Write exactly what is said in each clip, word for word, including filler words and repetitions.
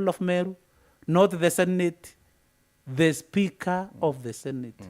of Meru, not the Senate, the Speaker of the Senate.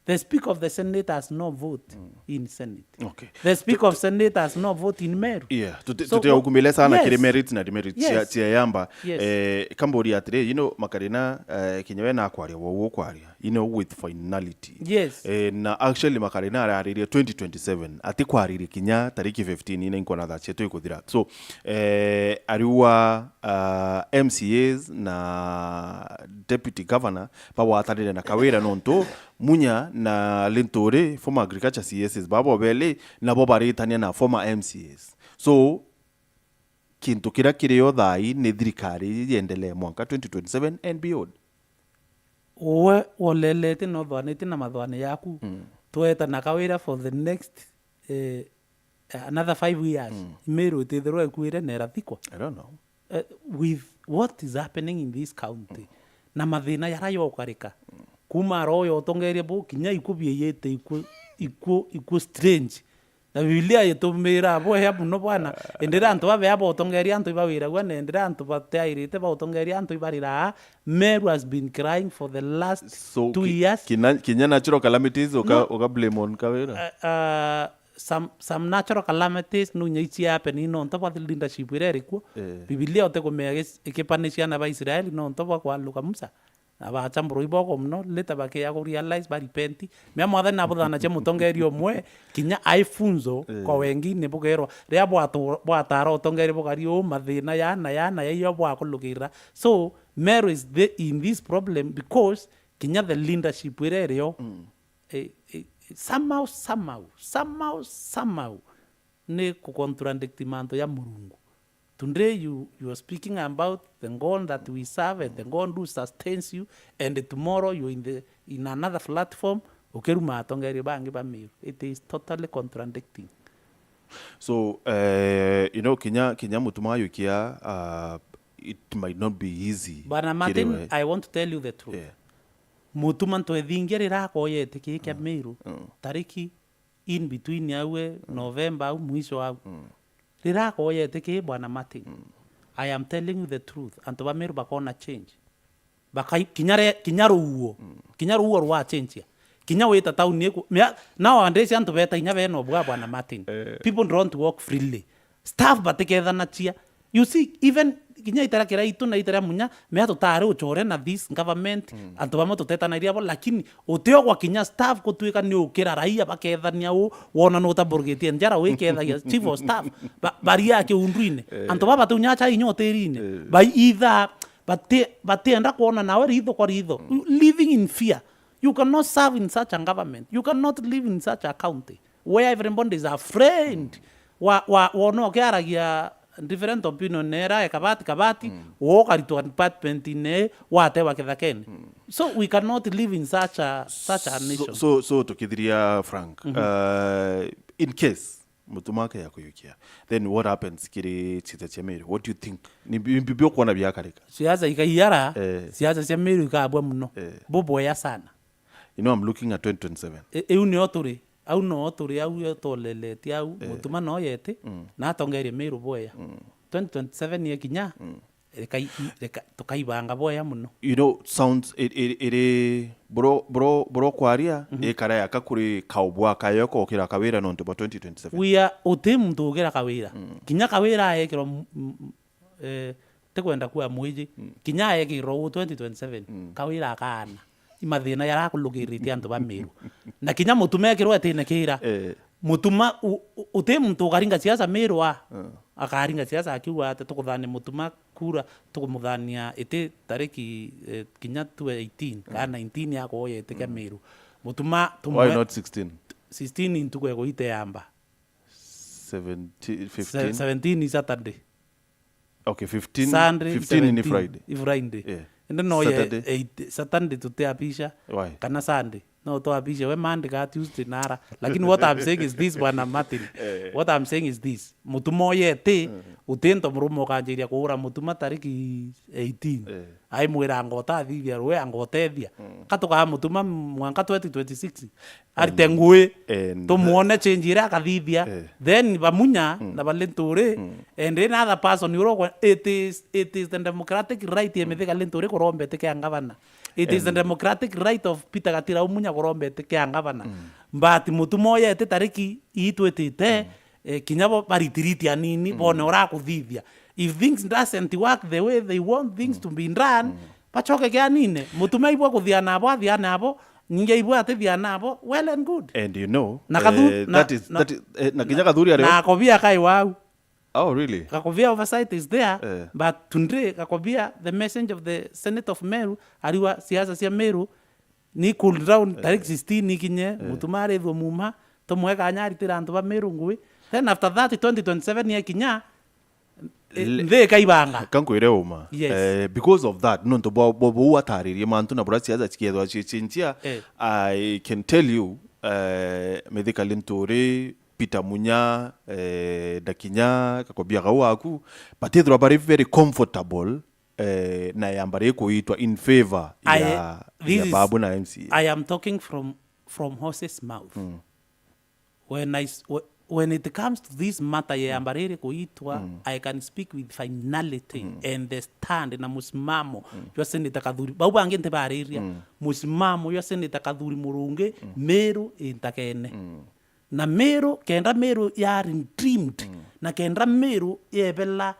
The Speaker of the Senate has no vote in Senate. Okay. The Speaker of Senate has no vote in Meru. Yeah, tute- So, tuteaukumile sana kiri yes. merits na demerits cia- Yes. cia yamba. Yes. Eh, kamburi atiri, you know, Makarina, eh, kinya we nakwaria, wa ukwaria, you know, with finality. Yes. Eh, na actually Makarina araririe twenty twenty-seven, ati kwaririe kinya tariki fifteen, ina inkona that cietu ikuthira. So, eh, ariwa, uh, M C As na deputy governor bagwatanire na Kawira nontu Munya na Linturi, former agriculture C S As, babo beli nabo baritania na former M C As. So, kintu kiria kirio thaa ii ni thirikari yendelee mwanka twenty twenty-seven and beyond. Uwe wolelete na uthwanite na mathwani yaku, Mm. tweta na Kawira for the next, eh, another five years. Mm. Meru itithirwa ikuire na irathikwa. I don't know. Eh, with what is happening in this county, na mathina yara yokarika, kuma aro yotongeria bu, kinya iku bieyete iku, iku, iku strange. Na Biblia itumira bwea muno bwana. Endera antu babea botongeria antu ibawiragua, na endera antu bateairite bautongeria antu ibariraa. Meru has been crying for the last So, two ki- years. kina- kinya natural calamities uka, Yeah. uka blame on Kawira. Uh, uh, some, some natural calamities no nya ici happen nontu bwa leadership iria iri kuo. Eh. Biblia utekumea gis- ikipania ciana ba Israeli nontu bwa kwaluka Musa. Na bacha mburui boko muno, later bakia ku realize, ba repent. Mea Mwathani nabuthanache mutongeria umwe, kinya aifunzo Eh. kwa wengine bukerwa. Ria bwatu- bwatara utongeria bukari uu, mathina ya na ya na ya iyo bwakulukirira. So, Meru is the, in this problem because kinya the leadership iria irio, Mm. eh, eh, somehow, somehow, somehow, somehow, ni ku contradict mantu ya Murungu. Today you, you are speaking about the God that we serve and the God who sustains you, and tomorrow you are in the, in another platform, ukiruma atongeria bangi ba Meru. It is totally contradicting. So, eh, you know, kinya, kinya mutuma yukia, uh, it might not be easy. Bwana Martin, kiriwe. I want to tell you the truth. Yeah. Mutuma ntwethingia rirakoyete kiki kia Mm. Meru, Mm. tariki in between aue, Mm. November au, mwisho au. Mm. Rirakoyete ki, Bwana Martin. Mm. I am telling you the truth. Antu ba Meru bakona change. Bakai-, kinya re-, kinya ruuo. Mm. Kinya ruuo rwa change. Kinya wita town iku. Mea-, nowadays antu beta inya bena ubwa, Bwana Martin. Eh. People don't walk freely. Staff batikethanacia. You see, even kinya itara kiria itu na itara munya, mea tutari uchore na this government, Mm. antu bamwe tutetanairia bo, lakini uteogwa kinya staff kutuika ni ukira raia bakethania u, wona nutamburugitie njara wikethagia chief of staff, ba-, baria kiundwine. Eh. Antu baba tunya cha inya utirine. Eh. Bai itha, bati-, batienda kuona nawe ritho kwa ritho. Mm. Living in fear. You cannot serve in such a government. You cannot live in such a county where everybody is afraid. Wa, wa, wona ukiaragia different opinion nera e kabati kabati, Mm. wo ukaritwa department ine, watewa kithakene. Mm. So we cannot live in such a, such a nation. So, so, so tukithiria Frank, Mhm. uh, in case mutuma ake ya kuyukia, then what happens kiri ciita cia Meru? What do you think? Ni bi-, bi-, bi ukuona biakarika? Siasa ikaiara, Eh. siasa cia Meru ikabwa muno. Eh. Bubwea sana. You know, I'm looking at twenty twenty-seven. I-, iu nio turi. Au no turi, au yo toleleti au, Eh. mutuma no yeti, Mm. na atongerie Meru bwea. Mm. Twenty twenty-seven ye kinya, Mm. reka i-, reka tukaibanga bwea muno. You know, sounds, it, it, iri, bro, bro, bro kwaria, Mhm. ikara yaka kuri kaubwa kayo kokira Kawira nontu bwa twenty twenty-seven. We are, uti muntu ugira Kawira. Mm. Kinya Kawira aekirwa m-, m-, eh, tikwenda kuwa mwiji. Mm. Kinya aekirwa uu twenty twenty-seven, Mm. Kawira akaana. I mathina yara akulugiritie antu ba Meru. Na kinya mutuma ekirwa etine kira. Eh. Mutuma u-, u-, uti muntu ukaringa siasa Meru a. Eh. Akaringa siasa akiuga ati tukuthania mutuma kura, tukumuthania iti tariki, eh, kinya tuwe eighteen, Mm. kana nineteen akoya iti kia Mm. Meru. Mutuma Why tumwe- not sixteen? Sixteen ntuku ekuite yamba. Seventeen, Se-, fifteen? seventeen ni Saturday. Okay, fifteen, Sunday, fifteen ni seventeen, Friday. I Friday. Yeah. Indi no ye Saturday? Eight, Saturday tutiapisha. Why? Kana Sunday. No twabice we Monday ka Tuesday nara. Lakini what I'm saying is this, Bwana Martin. What I'm saying is this. Mutuma oyete, utinto murume ukanjiria kuura mutuma tariki eighteen. Aimwira angota athithia rwe, angotethia. Katukaa mutuma mwanka twenty twenty-six. Arite ngui, and tumuone change iria akathithia. Then bamunya na balinturi, and any other person, you know, it is, it is the democratic right ya Mithika Linturi kurombete kia ngavana. It is the democratic right of Peter Gatira Umunya kurombete kia ngavana. But mutuma oyete tariki ii twitite, eh, kinya bo baritiriti anini, bone urakuthithia. If things doesn't work the way they want things to be done, bachoke kianine. Mutuma ibwa kuthiana abo, athiane abo, ningi ibwa atithiana abo, well and good. And you know, Na Kathu-, eh, na, that is, na, that is, eh, na kinya Kathuri ari na Akobia kai wau. Oh, really? Gakobia oversight is there, but today Gakobia, the message of the Senate of Meru, ariwa siasa cia Meru, ni cool down, tariki sixteen ikinye, mutuma arithwe muma, tumwe kanya aritira antu ba Meru ngui. Then after that, twenty twenty-seven yekinya, eh, nthi ikaibanga. Kankwire uma. Yes. Eh, because of that, nontu bwa, bwa, bwa ataririe mantu na bura siasa cikethwa cicinjia, I can tell you, eh, Mithika Linturi, Peter Munya, eh, Dakinya, Gakobia gau aku, batithirwa bari very comfortable, eh, na yamba rikuitwa in favor I, ya, this ya is, Babu na M C A. I am talking from, from horse's mouth. When I s-, wh-, when it comes to this matter ya yamba riri kuitwa, I can speak with finality and the stand na musimamo jwa Senator Kathuri. Bau bangi ntibariria. Musimamo jwa Senator Kathuri Murungi, Meru intakene. Na Meru, kenda Meru ya redeemed, na kenda Meru yebela